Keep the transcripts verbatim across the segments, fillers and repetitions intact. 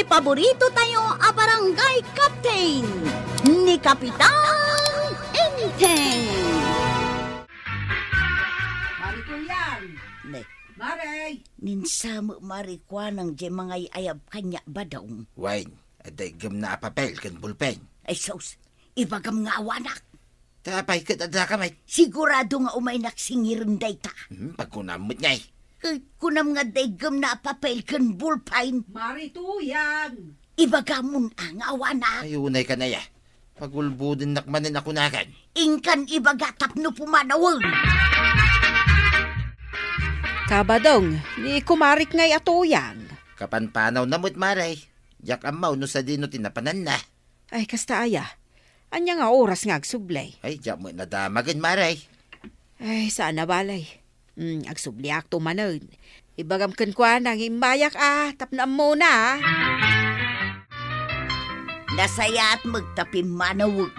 Paborito tayo a barangay captain, ni Kapitan Enteng. Mari Kuyan! Ne. Mari! Ninsamek, Mari Kuanang, diay mangay-ayab kaniak, Badong. Wen, adda iggemna a papel ken bulpen. Ay, sus! Ibagam nga awanak. Ta apay ket addaka met? Sigurado nga umaynak singiren dayta. Hmm, pagkunam met ngay. Ket kunam nga adda iggemna a papel ken bulpen. Mari Tuyang! Ibagamon a nga awanak. Ay, unay kan aya. Pagulbodennak manen a kunakan. Inkan ibaga tapno pumanawen. Kabadong, ni kumarik ngay a Tuyang. Kapanpanawna met, Mari. Diak ammo no sadino ti napananna. Ay, kasta aya. Ania nga oras nga agsubli? Ay, diak met nadamagen, Mari. Ay, saan a bale. Hmm, agsubliakto manen. Ibagam kenkuana nga immayak a, tapno ammona, a. Nasayaat met ta pimmanawek.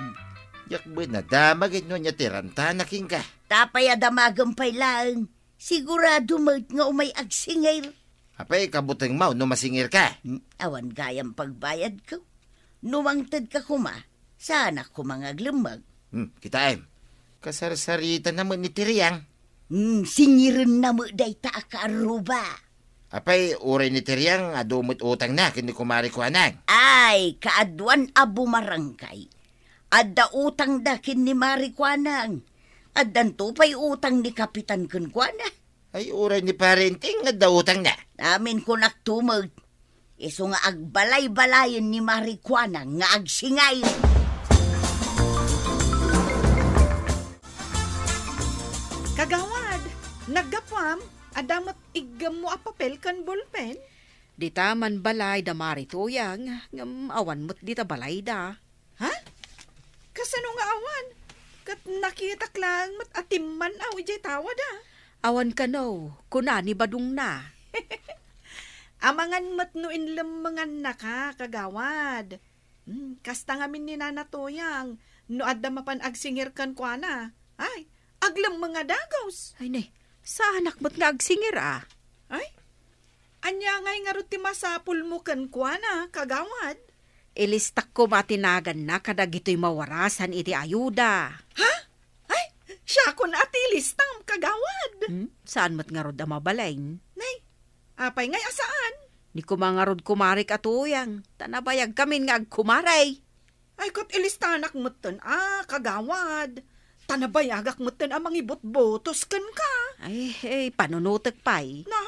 Diak met nadamagen no ania ti rantanak kenka. Ta apay a damagem pay laeng. Sigurado met nga umay agsingir. Apay, kabutengmo no masingirka? Hmm, awan gayam pagbayadko. No mangtedka koma, saanak koma nga aglemmeng. Hmm, kitaem. Kasarsaritana met ni Tiriang. Hmm, singirenna met dayta a kaarruba. Apay, uray ni Tiriang, adu met utangna ken ni Kumari Kuanang. Ay, kaaduan a bumarangkay. Adda utangda ken ni Mari Kuanang. Addanto pay utang ni Kapitan kenkuana. Ay, uray ni Pare Enteng nga adda utangna. Amin kunak tumeg. Isu nga agbalay-balayen ni Mari Kuanang nga agsingay. Kagawad, naggapuam, adda met iggemmo a papel ken bulpen? Dita man balay da Mari Tuyang, ngem awan met dita balayda. Ha? Kasano nga awan? Ket nakitak laeng met a timman-aw idiay tawada. Awan kano, kuna ni Badongna. Amangan met no inlemmengannaka, kagawad. Hmm, kasta ngamin ni Nana Tuyang, no adda mapan agsingir kenkuana. Ay, aglemmeng a dagus. Ay ne, saanak met nga agsingir a. Ay, ania ngay ngarud ti masapulmo kenkuana, kagawad? Ilistak koma ti naganna kadagitoy mawarasan iti ayuda. Ha? Ay, siakon a ti ilistam, kagawad. Hmm? Saan met ngarud a mabalin? Nay, apay ngay a saan? Ni koma ngarud kumarik a Tuyang, ta nabayagkamin nga agkumaray. Ay, ket ilistanak metten a, kagawad. Ta nabayagak metten a mangibutbutos kenka. Ay, ay, panunotek pay. Na,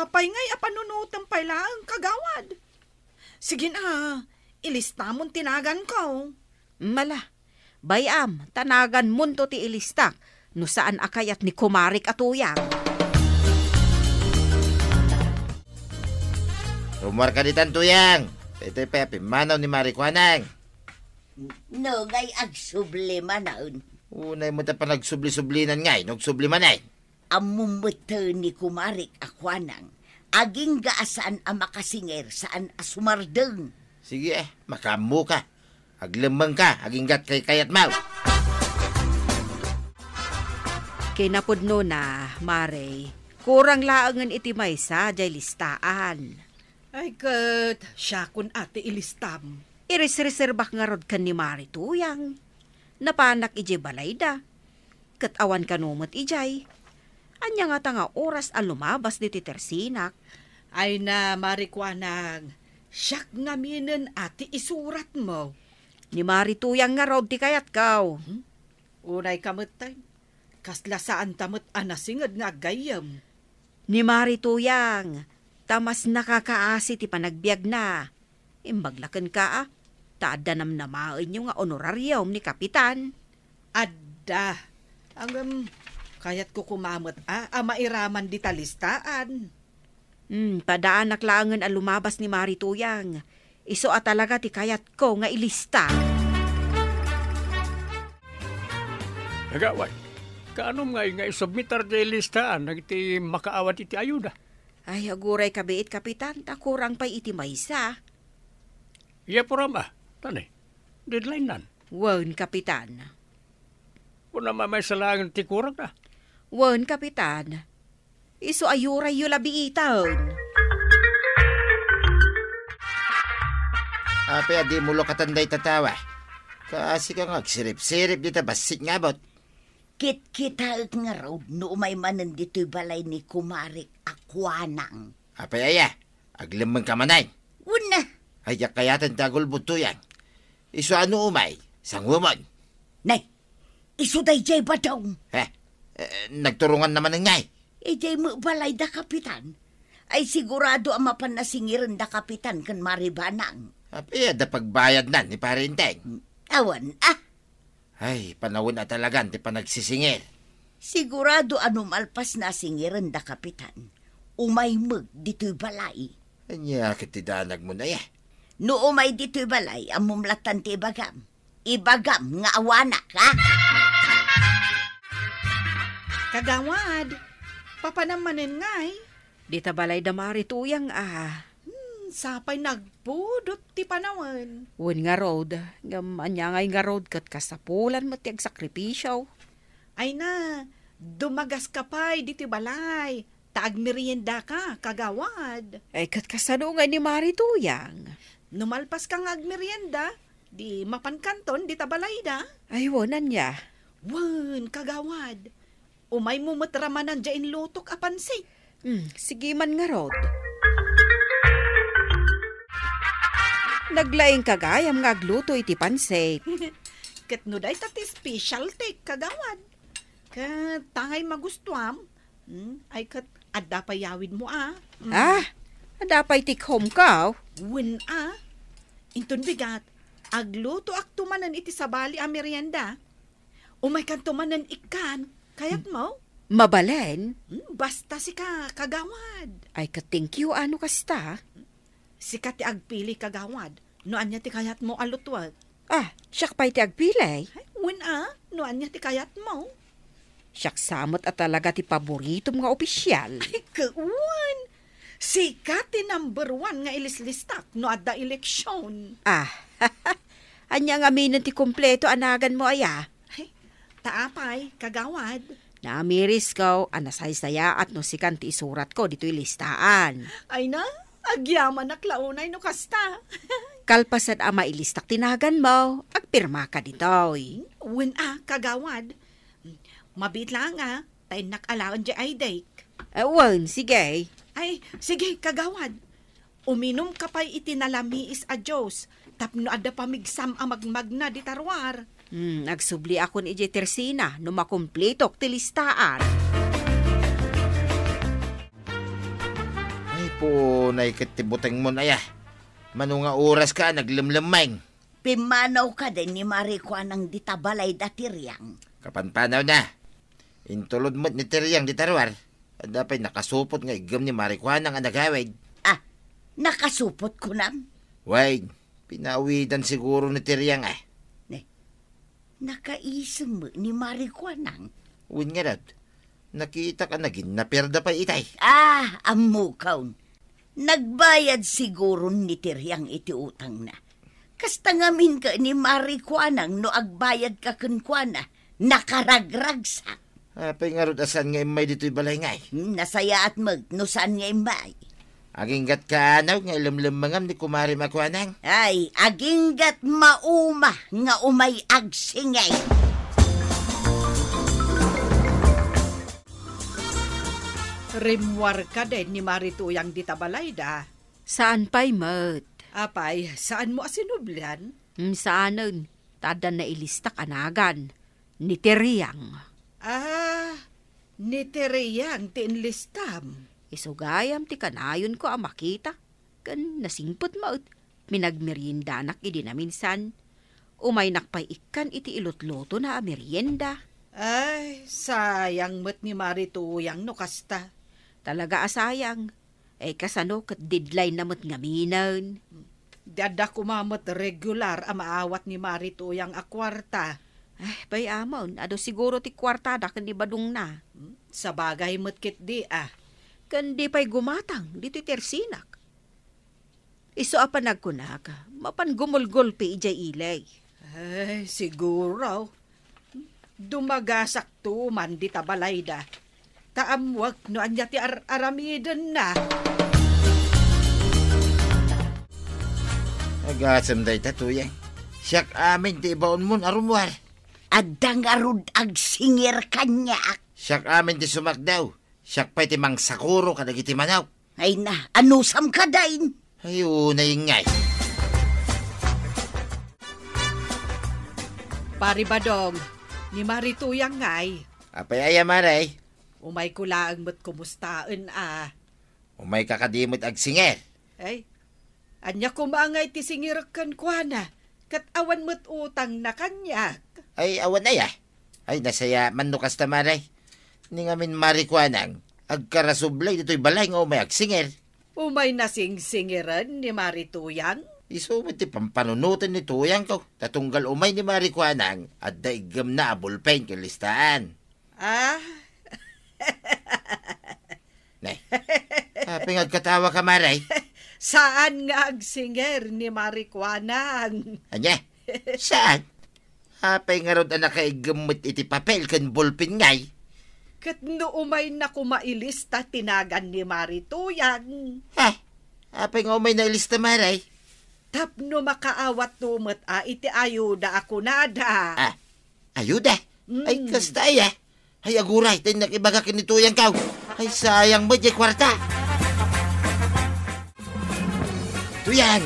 apay ngay a panunotem pay laeng, kagawad? Sige na, ilistamon ti naganko. Mala, bay-am, ta naganmonto ti ilistak, no saan a kayat ni kumarik a Tuyang. Rummuarka ditan, Tuyang. Daytoy pay a pimmanaw ni Mari Kuanang. No, ngay agsubli manen. Unay met a panagsubli-sublinan ngay, no agsubli manen. Ammom met ni kumarik a Kuanang, agingga a saan a makasingir, saan a sumardeng. Sige, eh, makaammoka. Aglemmengka, agingga't kaykayatmo. Kinapudnona, Mari, kurang laengen iti maysa diay listaan. Ay, ket siakon a ti ilistam. Irisreserbak ngarud ken ni Mari Tuyang. Napanak idiay balayda. Ket awan kano met idiay. Ania ngata nga oras a lumabas ditoy tersinak? Ay na, Mari Kuanang, siak ngaminen a ti isuratmo. Ni Mari Tuyang ngarud ti kayatko. Hmm? Unayka met, tay. Kasla saanta met a nasinged nga aggayyem. Ni Mari Tuyang, ta mas nakakaasi ti panagbiagna. Imbag la kenka, a, ta adda namnamaenyo nga honorarium ni Kapitan. Adda. Ngem, kayatko koma met a, a mairaman dita listaan. Hmm, padaanak laengen a lumabas ni Mari Tuyang. Isu a talaga ti kayatko nga ilista. Kagawad, kaanom ngay nga isubmitar ti listaan dagiti makaawat iti ayuda? Ay, aguray kabiit, Kapitan, ta kurang pay iti maysa. Iya, puram a, tani, deadline nan. Wen, Kapitan. Kuna mamaysa laeng ti kurang na. Wen, Kapitan. Isu a urayyo la biitan. Apay a dimo lukatan dayta tao? Kaasika nga agsirip-sirip dita bassit nga abut. Kitkitaek ngarud no umay manen ditoy balay ni kumarik a kuanang. Apay aya, aglemmengka manen? Wen a. Ay, diak kayaten ti agulbod, Tuyang. Isu a no umay, sangumon. Nay, isu daydiay badong. Eh, eh, nagturunganna manen ngay? Idiay met balay da Kapitan. Ay sigurado a mapan a singiren da Kapitan ken Mari Banang. Apay, adda pagbayadna ni Pari Enteng? Awan a. Ay, panawen a talagan ti panagsisingir. Sigurado a no malpasna a singiren da Kapitan, umay met ditoy balay. Ania ket ti danagmon aya? No umay ditoy balay, ammom lattan ti ibagam. Ibagam nga awanak, ha? Kagawad, papanam manen ngay? Dita balay da Mari Tuyang a. Hmm, sapay nagpudot ti panawen. Wen ngarud, ngem ania ngay ngarud ket kasapulan met ti agsakripisio. Ay na, dumagaska pay ditoy balay, ta agmeriendaka, kagawad. Ay, ket kasano ngay ni Mari Tuyang? No malpaska nga agmerienda, di mapankanton dita balayda. Ay, wen, ania? Wen, kagawad. Umaymo met ramanan diay inlutok a pansit. Hmm, sige man ngarud. Naglaingka gayam nga agluto iti pansit. Ket no dayta ti specialty, kagawad. Ket tangay magustuam, hmm, ay ket adda pay yawidmo a. Hmm. Ah, adda pay take home ko. Wen a. Inton bigat, aglutoakto manen iti sabali a merienda. Umaykanto manen ikkan, kayatmo? Mabalin? Hmm, basta sika, kagawad. Ay, ka-thank you, a no kasta. Sika ti agpili, kagawad, no ania ti kayatmo a lutuek. Ah, siak pay ti agpili? Ay, wen a, no ania ti kayatmo. Siak sa met a talaga ti paboritom nga opisial. Ay, ket wen. Sika ti number one nga ilislistak no adda eleksyon. Ah, ania ngaminen ti kompleto a naganmo aya? Ay, ta apay, kagawad? Namirisko a nasaysayaat no sikan ti isuratko ditoy listaan. Ay na, agyamanak la unay no kasta. Kalpasan a mailistak ti naganmo, agpirmaka ditoy. Wen a, kagawad. Mabiit laeng a, ta innak alaen diay I D. Eh, wen, sige. Ay, sige, kagawad. Uminumka pay iti nalamiis a juice tapno adda pamigsam a magmagna dita ruar. Hmm, agsubliakon idiay tersina no makumpletok ti listaan. Ay, punay ket ti butengmon aya. Mano nga oraska a naglemlemmeng? Pimmanaw kadi ni Mari Kuanang dita balayda, Tiriang? Kapanpanawna. Intulod met ni Tiriang dita ruar. Adda pay nakasupot nga iggem ni Mari Kuanang a nagawid. Ah, nakasupot kunam? Wen, pinawidan siguro ni Tiriang a. Ne, nakaisem met ni Mari Kuanang? Wen ngarud, nakitak a naginnaperda pay itay. Ah, ammokon. Nagbayad siguron ni Tiriang iti utangna. Kasta ngamin ket ni Mari Kuanang no agbayadka kenkuana, nakaragragsak. Apay ngarud a saan nga immay ditoy balay ngay? Hmm, nasayaat met no saan nga immay. Aginggat kaano nga ilemlemmengam ni Kumari Makuanang? Ay, aginggat mauma nga umay agsingay. Rimmuar kadi ni Mari Tuyang dita balayda? Saan pay met. Apay, saanmo a sinublian? Hmm, saanen. Ta adda nailistak a nagan. Ni Tiriang. Ah, ni Tiriang ti inlistam. Isu gayam ti kanayonko a makita. Ken nasingpet met. Pinagmeriendanak idi naminsan. Umaynak pay ikkan iti ilutlutona a merienda. Ay, sayang met ni Mari Tuyang no kasta. Talaga a sayang. Eh, kasano ket deadline na met ngaminen? Di adda koma met regular a maawat ni Mari Tuyang a kuarta. Eh, bay-amon, adu siguro ti kuartada ken ni badongna. Hmm, sabagay met ketdi a. Ken di pay gumatang ditoy tersinak. Isu a panagkunak, mapan gumulgulpi idiay ili. Ay, siguro. Dumagasakto man dita balayda. Ta ammoak no ania ti ar-aramidenna. Gasem dayta, Tuyang. Siak amin ti ibaonmon a rummuar. Adda ngarud agsingir kaniak. Siak amin ti sumakdaw. Siak pay ti mangsakuro kadagiti manok. Ay na, anusam kadain? Ay, unay ngay. Pari Badong, ni Mari Tuyang ngay. Apay aya, Mari? Umayko laeng met kumustaen a. Umayka kadi met agsingir? Ay, ania koma ngay ti singirek kenkuana, ket awan met utangna kaniak. Ay, awan aya? Ay, nasayaat no kasta, Mari. Ni ngamin Mari Kuanang, agkarasubli ditoy balay nga umay agsingir. Umay nasingsingiren ni Mari Tuyang? Isu met ti pampanunoten ni Tuyangko, ta tunggal umay ni Mari Kuanang, adda iggemna a bolpen ken listaan. Ah? Ne. Apay nga agkatawaka, Mari? Saan nga agsingir ni Mari Kuanang. Ania? Saan? Apay ngarud a nakaiggem met iti papel ken bolpen ngay? Ket no umayna koma ilista ti nagan ni Mari Tuyang. Ha? Apay nga umayna ilista, Mari? Tapno makaawatto met a iti ayuda a kunada. Ah, ayuda? Mm. Ay, kasta aya. Ay, aguray, ta innak ibaga ken ni Tuyangko. Ay, sayang met jay kuarta. Tuyang!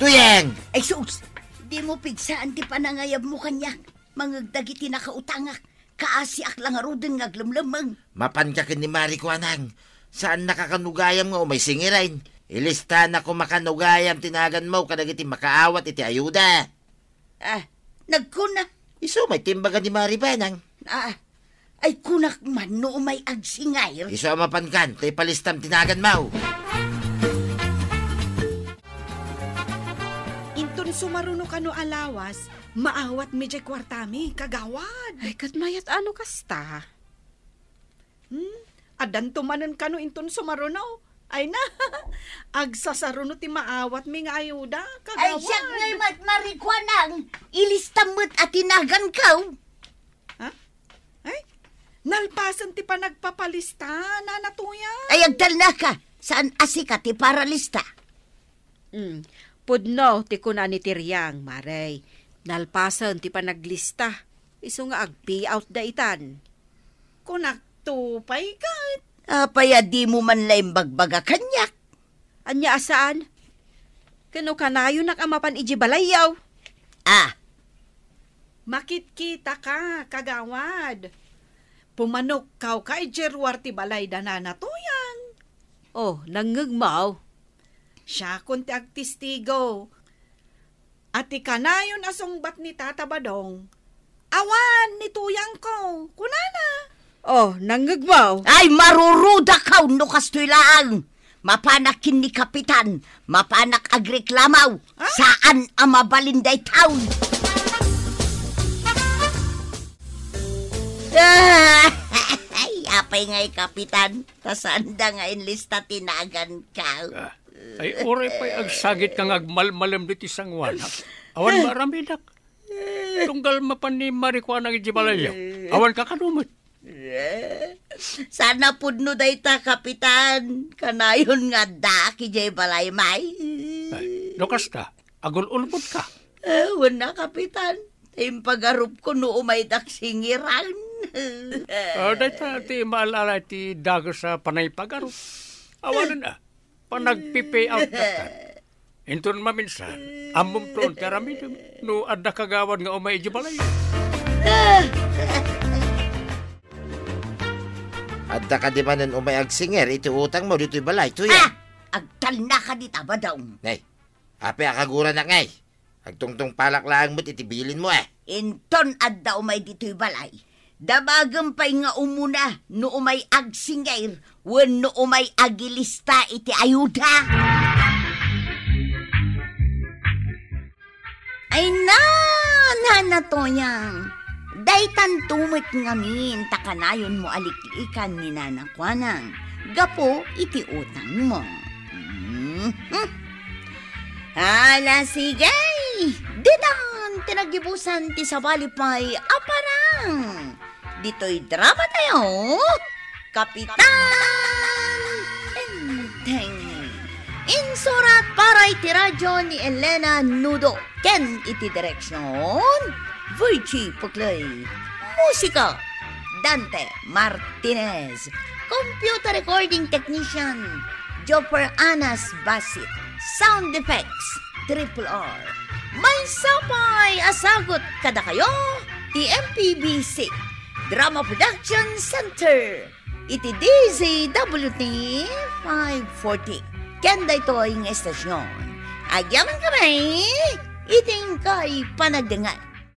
Tuyang! Ay, sus! Dimo pigsaan ti panangayabmo kaniak. Mangeg dagiti nakautangak. Kaasiak la ngaruden nga aglemlemmeng. Mapanka ken ni Mari Kuanang. Saannaka kan ugayam nga umay singiren. Ilistanak koma kan ugayam ti naganmo kadagiti makaawat iti ayuda. Ah, nagkuna. Isu met ti imbaga ni Mari Banang. Ah, ay kunak man no umay agsingir. Isu a mapankan, ta ipalistam ti naganmo. Inton sumaruno kano a lawas, maawatmi jay kuartami, kagawad. Ay, ket mayat a no kasta. Hmm? Addanto manen kano inton sumaruno? Ay na, agsasaruno ti maawatmi nga ayuda, kagawad. Ay, siak ngay met, Mari Kuanang, ilistam met a ti naganko. Ha? Ay, nalpasen ti panagpapalista, Nana Tuyang. Ay, agtalnaka, saan a sika ti paralista? Mm. Pudno ti kuna ni Tiriang, Mare. Nalpasen ti panaglista. Isu nga agpiawtda itan. Kunakto pay ket. Apay a dimo man la imbagbaga kaniak? Ania a saan? Ken no kanayonak a mapan idiay balayyo? Ah. Makitkitaka, kagawad. Pumanokkaw ka idiay ruar ti balay da Nana Tuyang. Oh, nangngegmo. Siakon ti agtistigo a ti kanayon a sungbat ni Tata Badong, awan ni Tuyangko, kunana. Oh, nangngegmo. Ay, marurudakaw no kastoy laeng. Mapanak ken ni Kapitan, mapanak agreklamo. Ah? Saan a mabalin daytoy. Ay, apay ngay, Kapitan? Ta saanda nga inlista ti naganko. Ah, ay, uray pay agsagitka nga agmalmalem ditoy sangoanak. Awan maaramidak. Tunggal mapan ni Mari Kuanang idiay balayyo. Awan kakano met. Saan a pudno dayta, Kapitan. Kanayon nga addaak idiay balaymi. Ay, no kasta, agul-ulbodka. Eh, wen a, Kapitan. Ta impagarupko no umaydak singiran. Ah, dayta ti maal-ala iti dages a panangipagarup. Awanen a, panagpi-pay out dayta. Inton maminsan, ammomto ti aramidem no adda kagawad nga umay idiay balay. Adda kadi manen umay agsingir iti utangmo ditoy balay, Tuyang? Ah! Agtalnaka dita, Badong. Nay, apay a kaguranak ngay? Agtungtungpalak laeng met iti bilinmo, eh. Inton adda umay ditoy balay, dabagem pay nga umuna no umay agsingir wenno umay agilista iti ayuda. Ay na, Nana Toyang, daytanto met ngamin ta kanayonmo a liklikan ni Nana Kuanang gapu iti utangmo. Mhm. Ala, sige! Ditan ti naggibusan ti sabali pay a parang ditoy drama tayo, Kapitan Enteng. Surat para iti radio ni Elena Nudo ken iti direksyon, Virgie Puclay. Musika, Dante Martinez. Computer recording technician, Jopper Anas Basit. Sound effects, Triple R. Maysa pay a sagut kadakayo ti M P B C Drama Production Center iti D Z W T five forty. Ken daytoy nga estasyon, agyamankami iti inkay panagdengngeg.